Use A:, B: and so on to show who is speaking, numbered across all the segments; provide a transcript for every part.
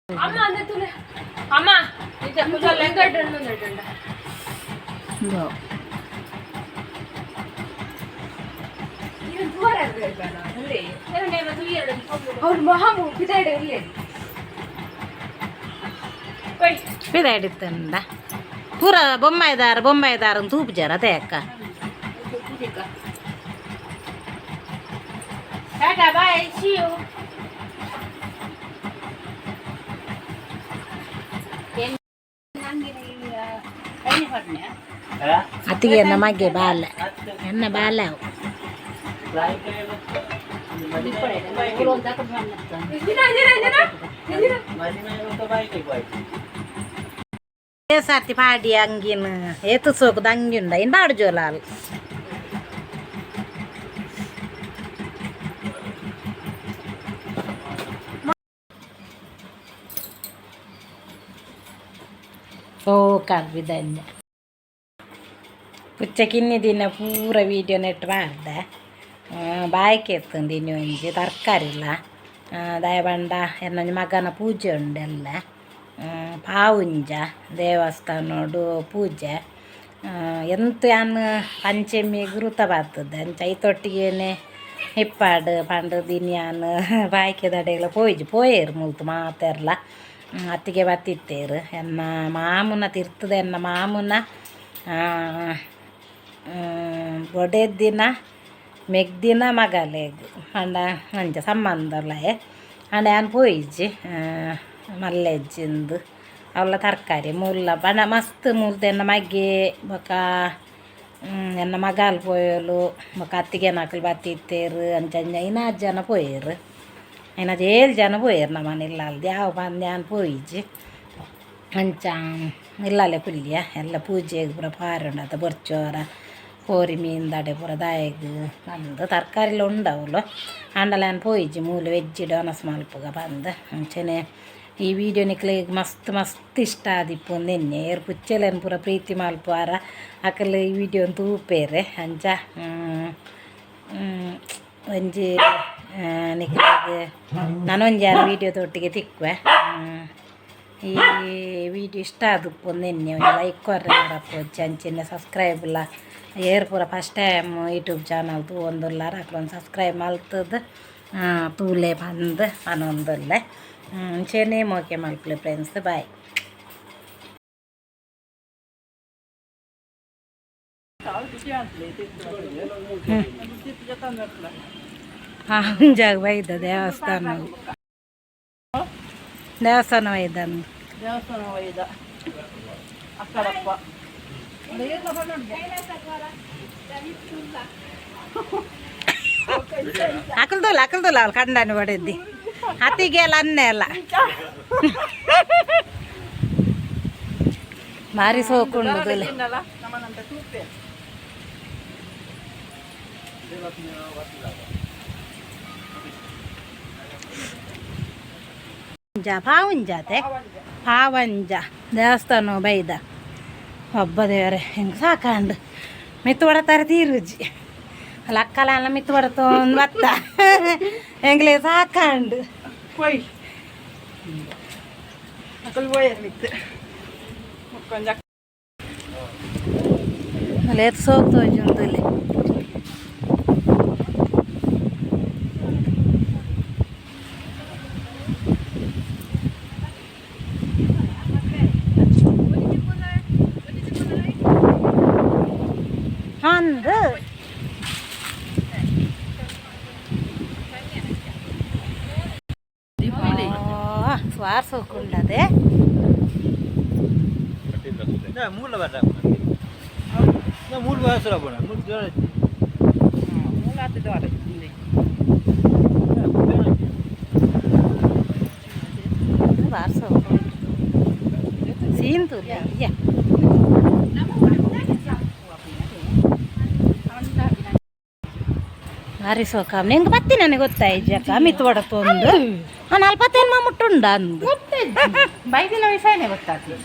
A: ಅಮ್ಮ ಅಂದ್ರೆ ತುಲೆ ಅಮ್ಮ ಅವ್ರು ಮಹಾಮು ಪಿದಾಡ ಇರ್ಲಿ.
B: ಪಿದಾಡಿತ್ತಂಡ ಪೂರ ಬೊಮ್ಮಾಯಿದಾರ ಬೊಮ್ಮಾಯಿದಾರ ತೂಪುಜಾರ ಅದೇ ಅಕ್ಕ.
A: Tata, bye, see you.
B: ಅತ್ತಿಗೆ ಎನ್ನ ಮಗೆ ಬಾಲೆ ಎನ್ನ ಬಾಲೆ ಅವು. ಸರ್ತಿ ಪಾಡಿ ಅಂಗಿನ ಏತು ಸೋಕುದ ಅಂಗಿ ಉಂಡ ಇನ್ ಬಾಡು ಜೋಲಾಲ್. ಸೋಕಾಗ್ಬಿದನ್ನ ಪುಚ್ಚ ದಿನ ಪೂರ ವೀಡಿಯೋ ನೆಟ್ ಮಾಡ್ದೆ. ಬಾಯ್ಕೆ ಎತ್ತುಂಡು ಇನಿ ಒಂಜಿ ತರಕಾರಿಲ್ಲ ದಾಯ ಪಂಡ ಎನ್ನೊಂಜಿ ಮಗನ ಪೂಜೆ ಉಂಡು ಎಲ್ಲ ಪಾವುಂಜ ದೇವಸ್ಥಾನೋಡು ಪೂಜೆ. ಎಂತ ಯಾನ್ ಪಂಚಮಿ ಗುರುತ ಬರ್ತದೆ ಅಂಚ ಐತೊಟ್ಟಿಗೆನೆ ಹಿಪ್ಪಾಡು ಪಂಡ ದಿನ್ಯಾನ್ ಬಾಯ್ಕೆದಡೆಗ್ಲ ಪೋಯಿಜಿ ಪೋಯೇರು ಮುಲ್ತು ಮಾತೆರ್ಲ. ಅತ್ತಿಗೆ ಬತ್ತಿತ್ತೇರು ಎನ್ನ ಮಾಮುನ ತಿರ್ತದೆ ಎನ್ನ ಮಾಮುನ ಬೊಡೆದಿನ ಮೆಗ್ದಿನ ಮಗಲೆಗ್ ಪಂಡ ಅಂಚ ಸಂಬಂಧಲಯೆ. ಆಂಡ ಯಾನ್ ಪೋಯಿಜಿ ಮಲ್ಲೆಜ್ಜಿಂದು ಅವ್ಲ ತರಕಾರಿ ಮುಲ್ಲ ಪಂಡ ಮಸ್ತ್ ಮುಲ್ತ ಎನ್ನ ಮಗೆ ಬೊಕ ಎನ್ನ ಮಗಾಲ್ ಪೋಯಲು ಬೊಕ ಅತ್ತಿಗೆನಕುಲು ಬತ್ತಿತ್ತೇರು. ಅಂಚ ಅಂಚ ಐನಾಜ್ ಜನ ಪೋಯೆರ್, ಐನಾಜ್ ಏಳು ಜನ ಪೋಯೆರ್ ನಮನ ಇಲ್ಲಲ್ದು ಯಾವ ಪಂದ್ ಯಾನ್ ಪೋಯಿಜಿ. ಅಂಚ ಇಲ್ಲಲೆ ಕುಲ್ಲಿಯ ಎಲ್ಲ ಪೂಜೆಗ್ ಪೂರ ಪಾರುಂಡು ಬೊರ್ಚೋರ ಕೋರಿ ಮೀನ್ದಡೆ ಪೂರ ದಾಯೆಗ್ ಪಂದ್ ತರಕಾರಿಲ ಉಂಡು ಅವ್ಲು. ಆಂಡಲ ಯಾನ್ ಪೋಯಿಜಿ ಮೂಲು ವೆಜ್ಜಿಡ್ ವನಸ್ ಮಲ್ಪುಗ ಪಂದ್. ಅಂಚನೆ ಈ ವಿಡಿಯೋ ನಿಕ್ಲೆಗ್ ಮಸ್ತ್ ಮಸ್ತ್ ಇಷ್ಟ ಆದಿಪ್ಪು ಎನ್ನೆ. ಏರ್ ಪುಚ್ಚೆಲೆನ್ ಪೂರ ಪ್ರೀತಿ ಮಲ್ಪುವಾರ ಅಕಲ್ ಈ ವಿಡಿಯೋನ್ ತೂಪೆರ್. ಅಂಚ ಒಂಜಿ ನಿಕ್ಲೆಗ್ ನನೊಂಜಿ ಯಾನ್ ವೀಡಿಯೋದೊಟ್ಟಿಗೆ ತಿಕ್ಕುವೆ. ಈ ವಿಡಿಯೋ ಇಷ್ಟ ಆದುಪ್ಪು ಎನ್ನೆ ಒಂಜಿ ಲೈಕ್ ಕೊರ್ರೆ ಮರಪೊಚ್ಚಿ. ಅಂಚನೆ ಸಬ್ಸ್ಕ್ರೈಬ್ಲ ಏರ್ ಪೂರ ಫಸ್ಟ್ ಟೈಮ್ ಯೂಟ್ಯೂಬ್ ಚಾನಲ್ ತೂವೊಂದುಲ್ಲಾರ ಅಕ್ಲ್ ಒಂಜಿ ಸಬ್ಸ್ಕ್ರೈಬ್ ಮಲ್ತುದು ತೂಲೆ ಪಂದ್ ಪನೊಂದುಲ್ಲೆ. ಅಂಚನೆ ಮೋಕೆ ಮಲ್ಪುಲೆ ಫ್ರೆಂಡ್ಸ್, ಬಾಯ್. ಪಾವುಂಜಾಗ್ ಬೈದ ದೇವಸ್ಥಾನ ದೇವಸ್ಥಾನ ಬೈದ.
C: ದೇವಸ್ಥಾನ ಒಯ್ದ ಅಕ್ಕಡಪ್ಪ.
B: ಅಕಲ್ದಲ್ಲ ಅಕಲ್ದಲ್ಲ ಅವಳು ಕಂಡಾನಿ ಬಡಿದ್ದಿ ಅತ್ತಿಗೆ ಅಲ್ಲ ಅನ್ನೆ ಅಲ್ಲ ಭಾರಿ ಸೋಕುಂಡು ತುಲೆ.
C: ನಮ್ಮನಂತ ತೂಪೆ.
B: ಪಾವುಂಜಾತೆ ಪಾವಂಜ ದೇವಸ್ಥಾನ ಬೈದ. ಒಬ್ಬ ದೇವರೇ, ಹೆಂಗೆ ಸಾಕಂಡು ಮಿತ್ತು ಬಡತಾರೆ ತೀರುಜಿ ಅಲ್ಲ ಅಕ್ಕಲ ಅಲ್ಲ ಮಿತ್ತು ಬಡತೊಂದು ಬತ್ತ ಎಂಗ್ಲೇ ಸಾಕಂಡು.
C: ಪೊಯ್ ಅಕಲ್ ಪೋಯರ್ ಮಿತ್ತು ಕೊಂಜ.
B: ಲೇತ್ ಸೋಕ್ ತೋಜುಂಡು. ಅಂದು ಸ್ವಾರ್ ಸೋಕುಂಡದೆ.
D: ಮೂಲ ಬರ್ರ ಮೂಲ ಬಸ್ರ ಬೋಣ ಮೂಲ ಜೋರ.
C: ಮೂಲ ಆತದ.
B: ಬಾರ್ ಸೋಕು ಸೀನ್ ತುಲೆ ಅಯ್ಯ. ಭಾರಿ ಸೋಕ ನಿಂಗೆ ಬತ್ತಿ ನನಗೆ ಗೊತ್ತಾಯ್ತು ಅಕ್ಕ ಮಿತ್ ಬಡತೊಂದು ನಲ್ವತ್ತೇನು ಮುಟ್ಟುಂಡ ಅಂದು.
C: ಬೈದಿನ ವಿಷಯನೇ ಗೊತ್ತಾಗ್ತದೆ.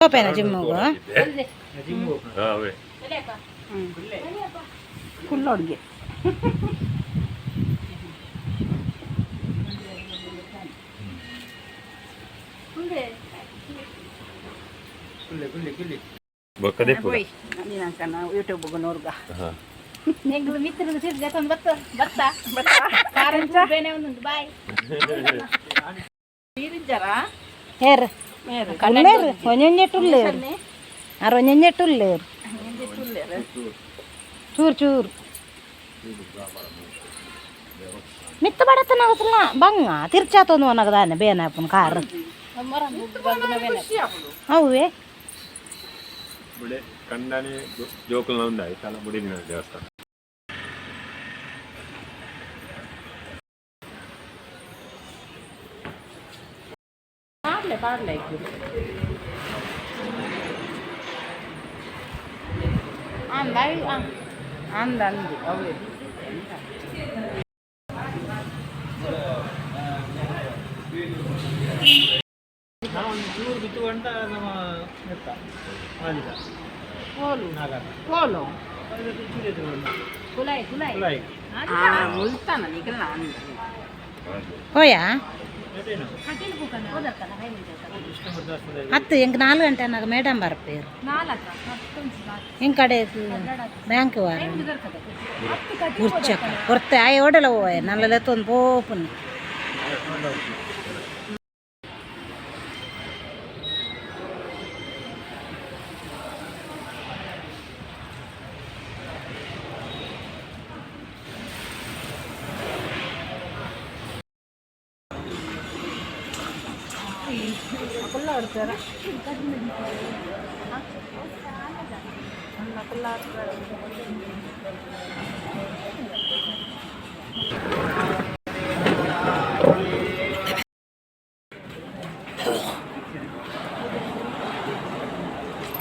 B: ಪೋಪೇನ ಜಿಮ್ಮುಗು?
E: ಅವೇ.
C: ಕುಲ್ಲೋಡ್ಗೆ.
E: ಬೊಕ್ಕದೆ ಪೂರ.
C: ನೀನಂಕನ ಯೂಟ್ಯೂಬ್ಗೆ ನೋಡ್ಗ.
E: ಹಾ.
A: ಎಂಗ್ಲು ಮಿತ್ರರು ಸೇರಿ ಜತೊಂದು ಬತ್ತ ಬತ್ತ ಕಾರಂಜ ಬೇನೆ ಒಂದೊಂದು ಬಾಯ್.
C: ನೀರಿಜ್ಜರ?
B: ಏರ್ ಉಲ್ಲೇರು, ಒಂಜೊಂಜೆಟ್ ಉಲ್ಲೇರು, ಆರ್ ಒಂಜೊಂಜೆಟ್ ಉಲ್ಲೇರು, ಚೂರು ಚೂರು ಮಿತ್ತ ಬಡತನ ಬಂಗ ತಿರ್ಚಾತೊಂದು ಒನಗದಾನೆ ಬೇನಾಪುನ ಕಾರ್ ಅವೇ.
E: ಬುಡೆ ಕಂಡನೆ ಜೋಕುಲ್ನ ಉಂದಾಯಿ ತಲ ಬುಡಿದಿನ ದೇವಸ್ಥಾನ.
C: ಪಾಡ್ಲೆ ಪಾಡ್ಲೆ. ಅಂದ ಅಂದ ಅಂದು ಅವೇ.
D: ನಾವು ಒಂದು ಚೂರು ಬಿತ್ತುಕೊಂಡ ನಮ್ಮ ಎತ್ತ ಮಾದಿದ.
C: ಕೋಲು.
D: ನಾಗರ.
C: ಕೋಲು.
D: ಚೂರು ಎತ್ತುಕೊಂಡ.
A: ಕುಲಾಯಿ ಕುಲಾಯಿ.
D: ಕುಲಾಯಿ.
C: ಮುಲ್ತಾನ ನಿಗಲ್ಲ ಅಂದ.
B: ಹೋಯಾ.
D: ಎತ್ತೇನು?
B: ಹತ್ತು ಎಂಕ್ 4 ಗಂಟೆ ಅನ್ನಾಗ ಮೇಡಮ್ ಬರ್ಪೇರು.
A: ನಾಲ್ಕ.
B: ಎಂಕ್ ಕಡೆ ಬ್ಯಾಂಕ್ ವಾರ ಕುರ್ಚಕ ಕೊರ್ತೆ ಆಯ್ ಓಡಲ ಹೋಯ್ ನಲ್ಲ ಪೋಪುನ್.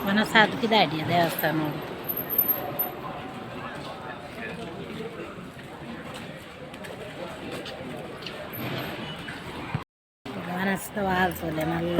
B: ಮನಸ್ಸಾದಕ್ಕೆ ದಾಡಿಯ ದೇವಸ್ಥಾನ. ಮನಸ್ಸು ವಾಲ್ಸೋಲೆ ಮಲ್ಲ.